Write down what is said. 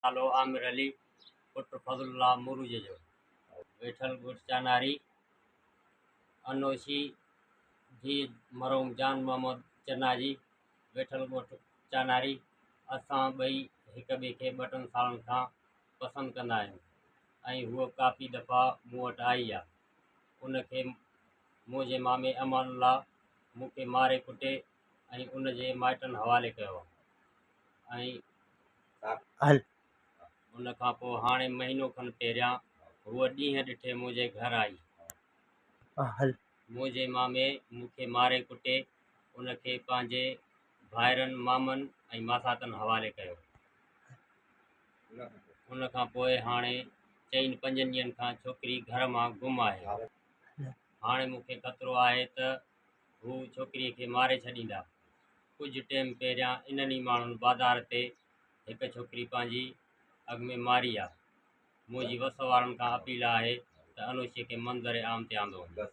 نالو عامر علي پٽ فضل الله مروج جو، ويٺل ڳوٺ چاناري، انوشي ڌيء مرحوم جان محمد چنا جي، ويٺل ڳوٺ چاناري. اسان ٻئي هڪ ٻئي کي ٻه ٽن سالن کان پسند ڪندا آهيون ۽ هوء ڪافي دفعا مون وٽ آئي آ. ان کي منهنجي مامي امان الله مون کي ماري ڪٽي ۽ ان جي مائٽن حوالي ڪيو ۽. ان کان پوء هاڻي مهينو کن پهريان هوء ڏينهن ڏٺي منهنجي گهر آئي. منهنجي مامي مون کي ماري ڪٽي ان کي پنهنجي ڀائرن، مامن ۽ ماساتن حوالي ڪيو. ان کان پوء هاڻي چئن پنجن ڏينهن کان ڇوڪري گهر مان گم آهي. هاڻي مون کي خطرو آهي ته هو ڇوڪريء کي ماري ڇڏيندا. ڪجهه ٽيم پهريان انهن ئي ماڻهن بازار تي هڪ ڇوڪري پنهنجي اڳ ۾ ماري آ. منهنجي وس وارن کان اپيل آهي ته انوشيء کي منظر عام تي آندو وڃي.